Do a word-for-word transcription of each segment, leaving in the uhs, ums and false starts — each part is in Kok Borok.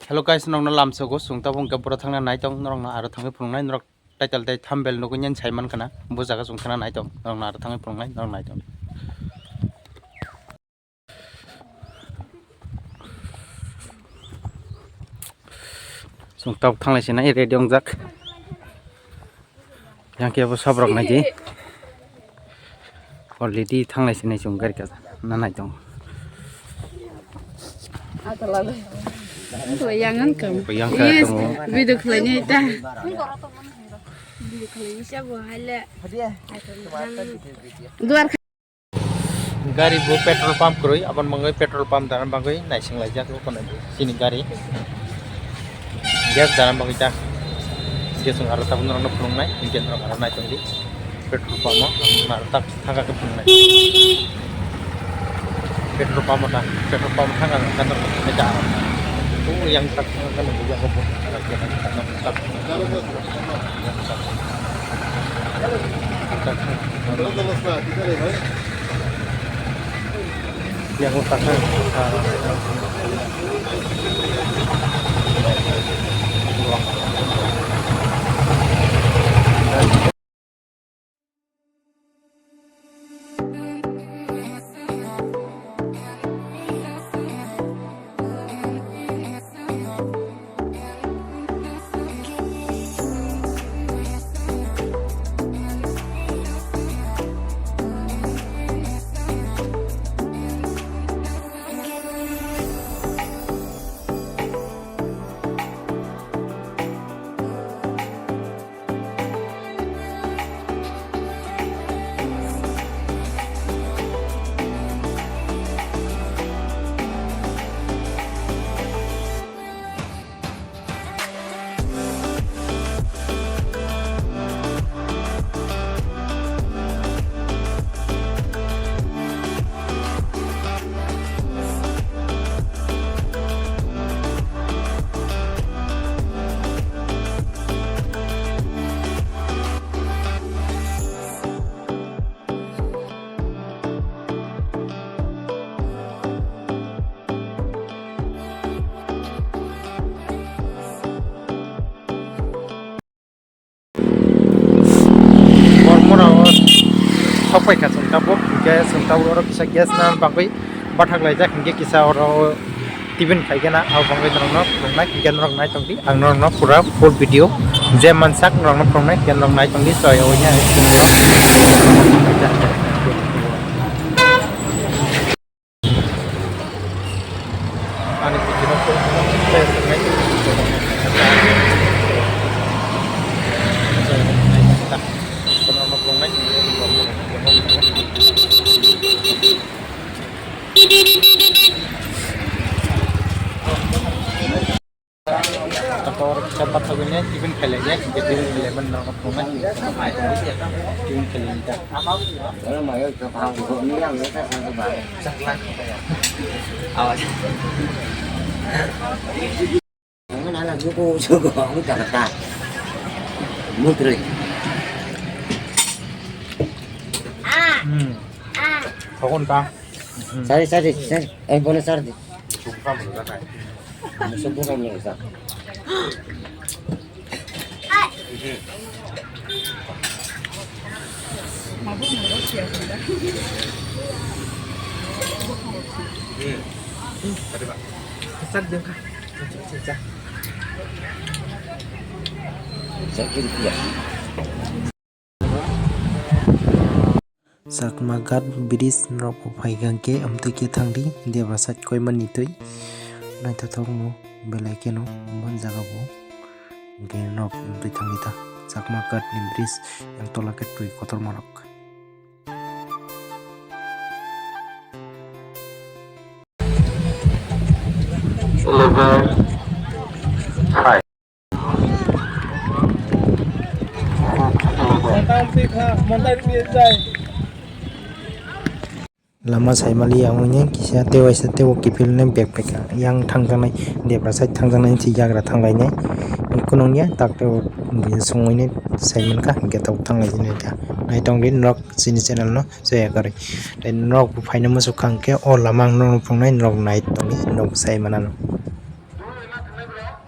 Hello guys, norokno lamsogo, chwng tabuk hwnkhe boro thangna naitong, norokno aro thangwi phunuknai, norok title tei thumbnail nugwi nini sai mankha na, bo jaga chwng thangna naitong, norokno aro thangwi phunuknai, norok naitong. Chwng tabuk thanglai sinai ready wngjak. Yang khe bo sabrok naidi. Already thanglai sinai chwng gari kaisa na nai tongo. Yang ang kam. Yang ka tongo. Video khlainai ta. Video khlainai sa bo haile. Duar. Gari bo petrol pump kwrwi, aboni bagwi petrol pump dana bagwi naising laijak o kono chini gari. Gas dana bagwi ta. Gas wng aro tabuk norokno phunuknai, hinkhe norok aro naitongdi. Petrol pump o ang aro tak thangka khe phunuknai. Petrol pump o ta, petrol pump thangka khe norok phunuknai ta. O yang tak thangka khe norok phunuknai. Kormorao sokpai kha chwng tabuk, hinkhe chwng tabuk oro kisa gas na bagwi bathak laijak, hinkhe kisa oro tiffin khaikhe na, abo bagwi norokno phunuknai, hinkhe norok naitongdi, ang norokno pura full video je mansak norokno phunuknai, hinkhe norok naitongdi, chwng. Tor kisa bathogwi ne tiffin khailai ne, je tiffin khailai mani norok phunuknai. Tiffin khailai ta. Hmm. Thokon ta. Sari, sari, sari. Eh, bono sari di. Musuh bukan ni sa. Sari dengka. Sari rupiah. Chakma Ghat bridge norok bo phaikha hwnkhe amtwi khe thangdi Debra side koimani twi naithothok no belai kheno boni jaga bo hwnkhe norok amtwi thangdi ta Chakma Ghat ni bridge yang tola khe twi kotorma rok. Eleven. Lama saimali yang wngya kisa tei waisa tei o kiphilnai bag paikha yang thangjaknai debra side thangjaknai se yagra thanglainai kunungya tak tei o songwini saimankha hwnkhe tabuk thanglainai naitongdi norok chini channel no chaya kwrwi tei norok bo phaina muchukha hwnkhe o lama ang norok phunuknai norok nai tongdi norok sai manano.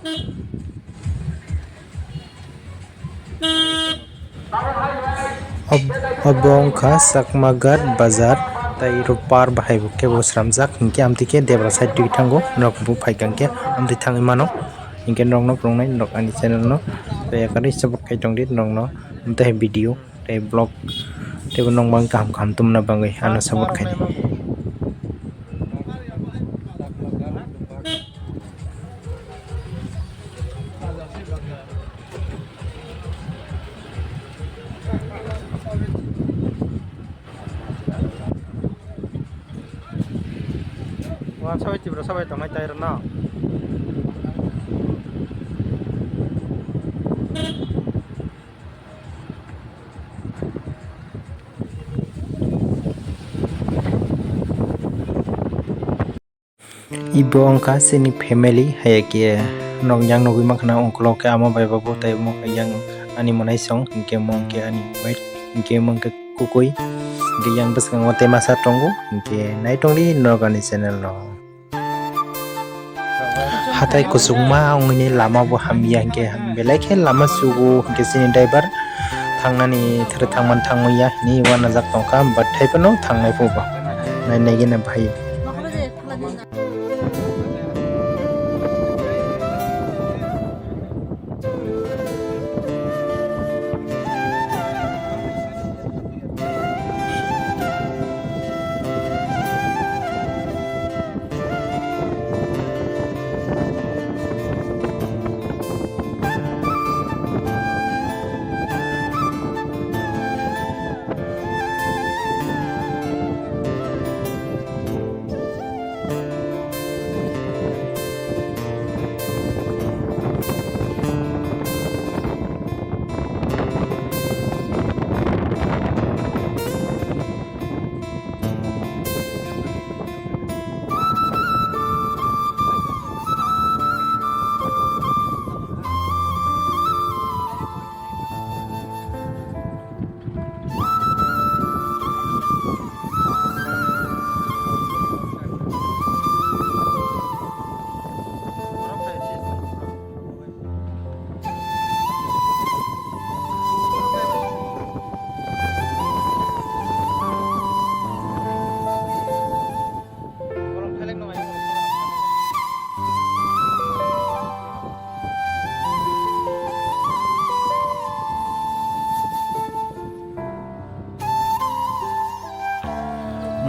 Ob-, obo wngkha Chakmaghat bazar, tei rupar bahai bo kebo sramjak, hinkhe amtwi khe debra side twi thango, norok bo phaikha hinkhe amtwi thangwi mano, hinkhe norokno phunuknai norok ani channel no, tei yakarwi support khai tongdi norokno, tei video. Tei vlog teibo nokbar kaham kaham tongmani bagwi ano support khaidi. Wa sabai tibra sabai tongnai tai rwno. Ibo wngkha chini family, hai khe nok yang nugwi mankha na, ukulok khe ama bai babu tei omo khe yang ani mwnaisong, hinkhe omo khe ani wife, hinkhe omo khe kukui, hinkhe yang bwskango tei masa tongo, hinkhe naitongdi norok ani channel no. Hatai kuchukma wngwi lama bo hamya hinkhe belai khe lama chugo hinkhe chini driver thangnani thero thangmani thangwi ya hinwi uanajak tongkha, but thaiphano thangnai phunukgo nai naigena bahai.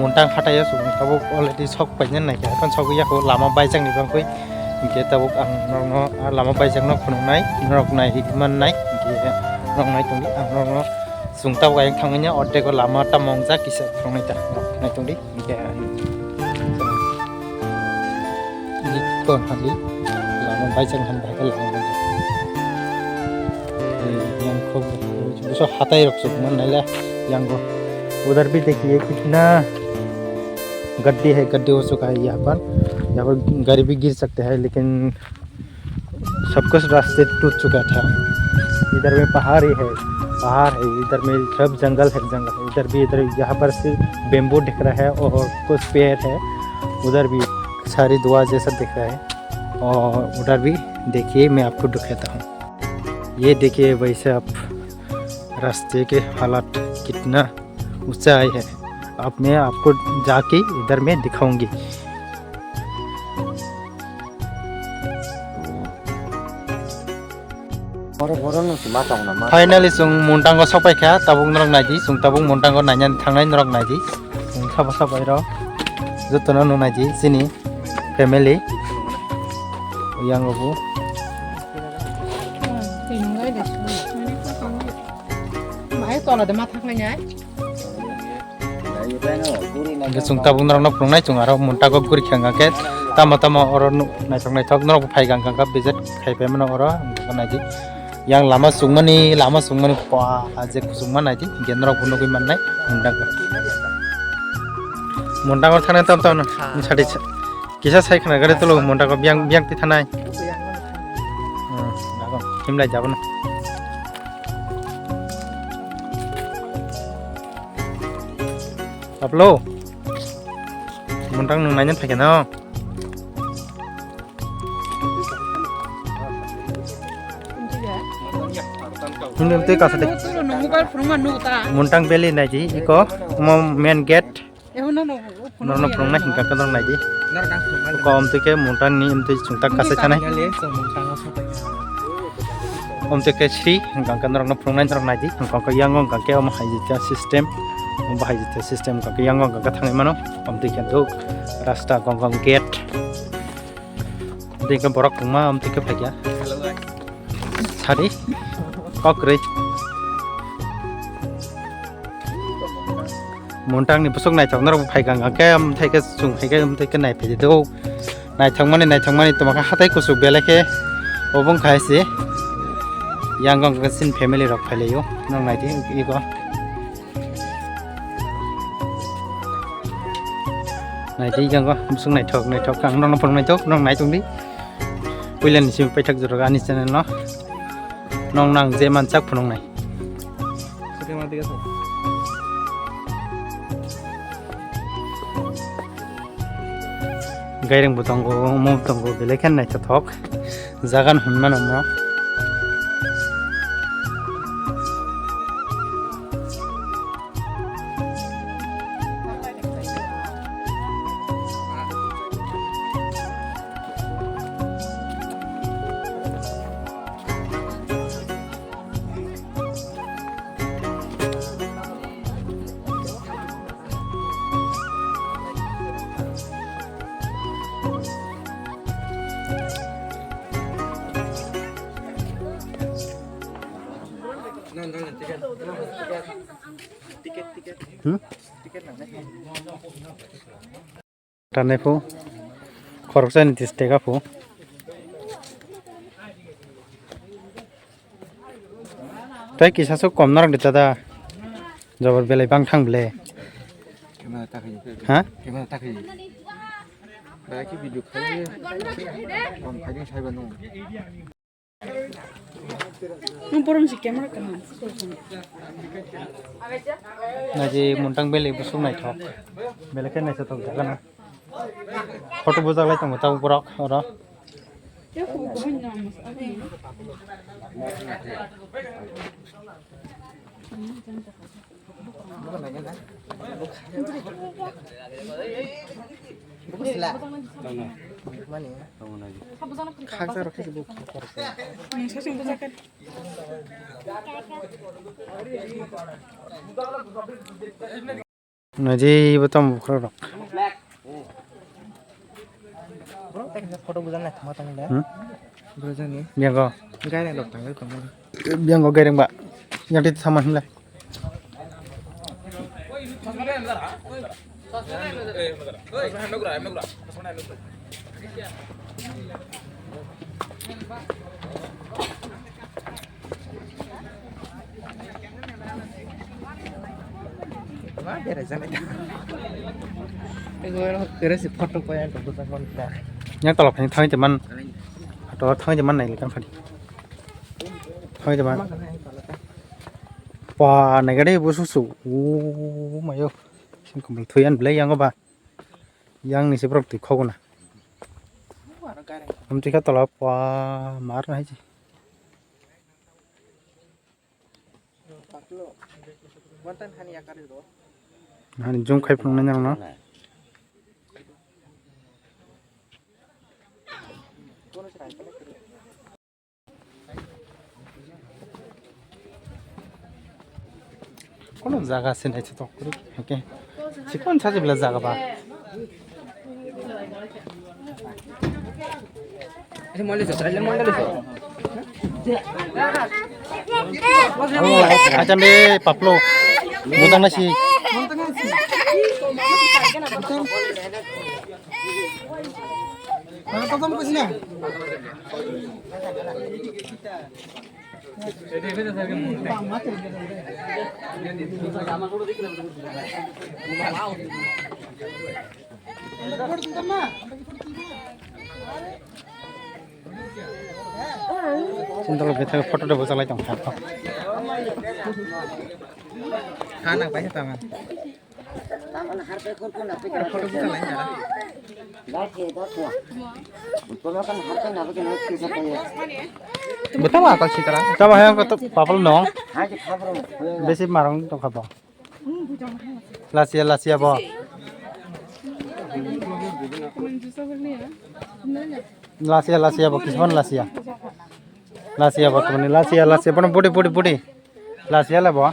Muntang phatai o chwng tabuk already sok paina naikha, haikhe sok ya kho lama baijak ni bangkhe, hinkhe tabuk ang norokno ah lama baijak no phunuknai, norok nai mannai, hinkhe norok nai tongdi, ang norokno chwng tabuk ayang thangmani ordek o lama tamo wngjak kisa phunuknai ta, norok nai tongdi. Hinkhe ani kon hali lama baijak han bahai khe lama baijak. Yang kho buso hatai rok chuk man naile yang go. उधर भी देखिए कितना गड्डी है, गड्डी हो चुका है यहाँ पर। यहाँ पर गाड़ी भी गिर सकते हैं, लेकिन सब कुछ रास्ते टूट चुका था। इधर में पहाड़ ही है, पहाड़ है, इधर में सब जंगल है, जंगल है। इधर भी, इधर यहाँ पर सिर्फ बेम्बू दिख रहा है और कुछ पेड़ है, उधर भी सारी दुआ जैसा दिख रहा है। और उधर भी देखिए, मैं आपको दिखाता हूँ। ये देखिए भाई साहब, रास्ते के हालात कितना ऊंचाई है। अब मैं आपको जाके इधर में दिखाऊंगी। Finally, chwng Muntango sopaikha, tabuk norok naidi, chwng tabuk Muntango nainani thangnai norok naidi. Chwng sabo sopairok, jotono nung naidi, chini family. Yang obo. Hingke chwng tabuk norokno phunuknai, chwng aro Muntago guri kha hwnkha khe tamo tamo oro nuk naithok naithok norok bo phai kha hwnkha khe visit khai phaimano oro hwnkha khe naidi. Yang lama chukmani, lama chukmani pua je kuchukma naidi, hwnkhe norok bo nugui mannai Muntago. Muntago thangna tamo tamo no, sadi kisa sai khna gari tolo Muntago biyang biyang ti thanai. Hmm, nago, himlai jabo no. Aplo. Muntang nung nainani phaikha no. Himni twi kasa de. Muntang Valley naidi iko, omo main gate. Norokno phunuknai hwnkha khe norok naidi. Iko omtwi khe Muntangni omtwi chwng tak kasai thanai. Omtwi khe sri hwnkha khe norokno phunuknai norok naidi. Hwnkha khe yango hwnkha khe omo hai jita system. Omo hai jita system hwnkha khe yango hwnkha khe thangwi mano. Omtwi khe duk rasta gong gong gate. Omtwi khe borok kwbangma omtwi khe phaikha. Sadi. Kok kwrwi. Muntangni bwswk naithok norok phai kha hwnkhe, amthai khe chwng hai khe, amthai khe naiphai di do. Naithokmani, naithokmani twma khe hatai kuchuk belai khe obo wngkha se. Yang wngkha chini family rok phailaio, norok naidi ego. Naidi yang bwswk naithok, naithok ang norokno phunuk naithok, norok nai tongdi. Puilani simi paithak jora ani channel no. Nong nang je mansak phunuknai. Gaireng bo tongo, omo bo tongo, belai khe naithothok jaga no hinmano omo. Hmm? Tanai phu, khoroksani tis tega phu. Tei kisa sok kom narok de tada. Jobor belai bang thang ble. Camera ta khai. Ha? Camera ta khai. Ba ki video khai. Kom khai ding sai ba nung. Nung porom si camera kaham. Naji Muntang Valley bwswk naithok. Belai khe naithothok jaga na. Photo bujak lai tongo tabuk borok oro. Naji bo tamo bukhro rok. Photo bujang lai thangma tang da. Hmm? Bujang ni. Biango. Gai lai lok tang tong. Biango gaireng ba. Yang ti sama hinla. Yang tolok thangwi teman, tolok thangwi teman nai lekang phadi. Thangwi teman. Pa nai gade busu su. O mayo. Sing kumbul thuyan belai yango ba. Yang ni se borok twi khogona. Amtwi kha tola pa mar nai se. Hani zoom khai phunuknai norokno. Kono jaga se naithothok kwrwi hwnkhe. Chikon sajibla jaga ba. Acham de paplo. Botang nasi. Sendal bethai photo de bwchalai tong kha. Ha nang paisa tama. Bwtama kok sitra. Tamo yang kok papal nong. Besi marong tongkha bo. Lasia, lasia bo. Lasia, lasia bo, kisman lasia. Lasia bo, tumani lasia, lasia bo, budi, budi, budi. Lasia le bo.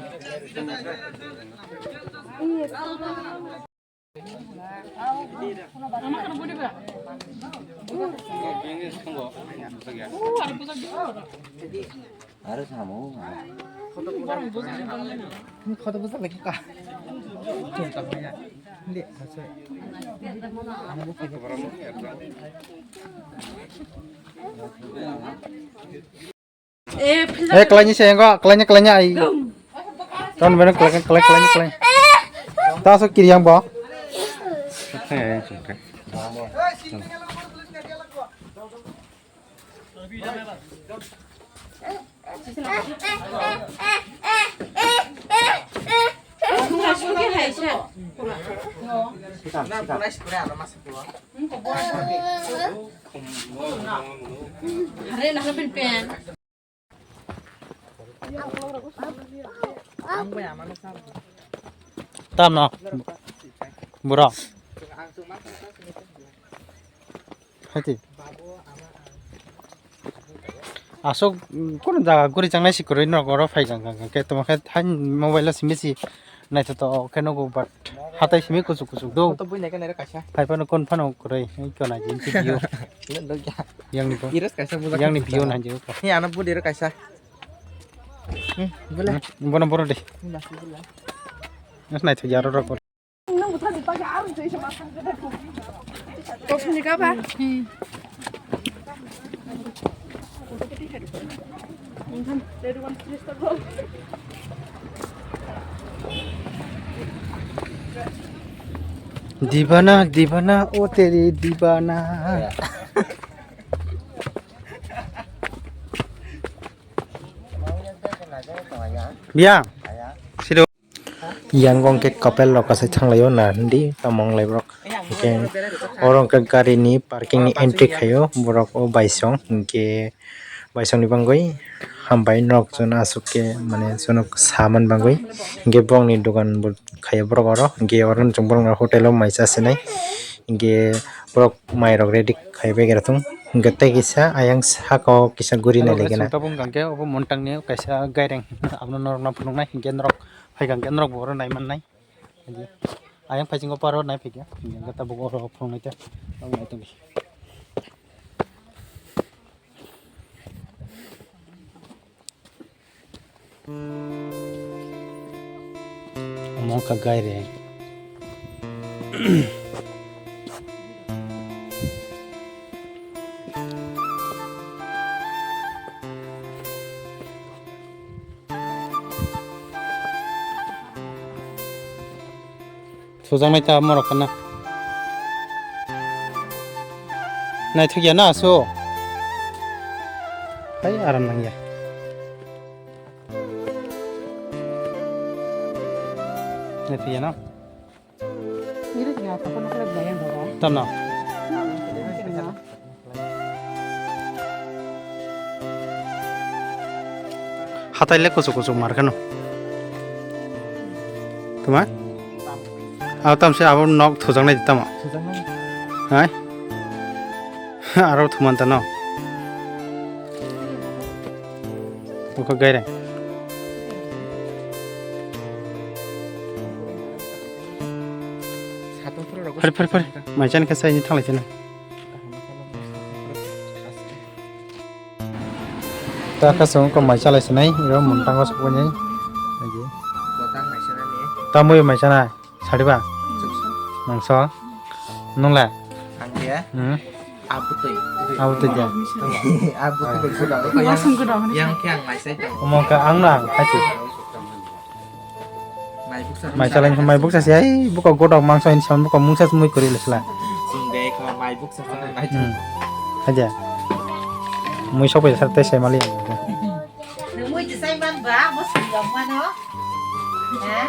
Aro samo. Kota bwsa lagi ka. Hindi, asa. Eh, kelainnya sih enggak, kelainnya, kelainnya ai. Kan bener kelainnya, kelainnya, kelainnya. Taso kiri yang bo. Tamno bro. Hati. Asok, mm, kono jaga guri changnai si kwrwi nok oro phai kha, kha, kha, khe tamo khe thain mobile o simi si naithotok khe nugo, but hatai simi kuchuk kuchuk do. Photo bui nai khe nai rw kaisa. Hai phano kon phano kwrwi, iko nai jin si view. Yang ni bo. Iris kaisa bujak. Yang ni view nai jin ko. Ni ano budi rw kaisa. Hmm, bula. Hmm, bono boro de. Ni nasi bula. Nas naithok ya ro ro ko. Dibana, dibana, o teri dibana. Biya. Sido. Yang gong ke couple rok kasai thanglaio na hindi tamong lai borok. Hingke oro hingke gari ni parking ni entry khaio borok o baisong hingke baisong ni bangoi hambai nok chwng aswk ke mane chwng saman bangoi hingke bongni dogan bo khaio borok oro hingke oro chwng borok hotel o mai cha sinai hingke borok mai rok ready khai bai tongo hingke tei kisa ayang saka o kisa guri nai lai gana. Tabuk hingke obo montang ni kaisa gaireng abono norok no phunuknai hingke norok. Hai kang khe norok bo oro nai mannai. Ayang phaisingo paro nai phikya. Hingke tabuk oro phunuknai te. Ang nai tongwi. Omo wngkha gaireng. Sujaknai ta morok kana. Naithok ya na aso. Hai aram nang ya. Naithok ya na. Tamno. Hatai le kuchuk kuchuk mar kheno. Tuma? Abo tamse abo nok thujaknai tamo. Hai? Aro thuman tano. Oko gaireng. Phari, phari, phari. Mai chani khe sai ni thanglai chana. Ta kha chwng kok mai chalai sinai, iro mwntang o sokoi nai. Tamwi mai chana. Sariba? Mangso? Nung le? Ang dia? Hmm? Abutui. Abutui dia? Abutui bai suda. Yang, yang khe ang naisai tong. Omo khe ang na, hachi. Mai buksa. Mai chalai, mai buksa si, ai, buka godok mangso hin son, buka mungsa mui kori le sila. Sing dei kho mai buksa sa nai. Hmm. Haja. Mui sopai sar te sai mali. Mui ti sai man ba, mo sing dong mano. Ha?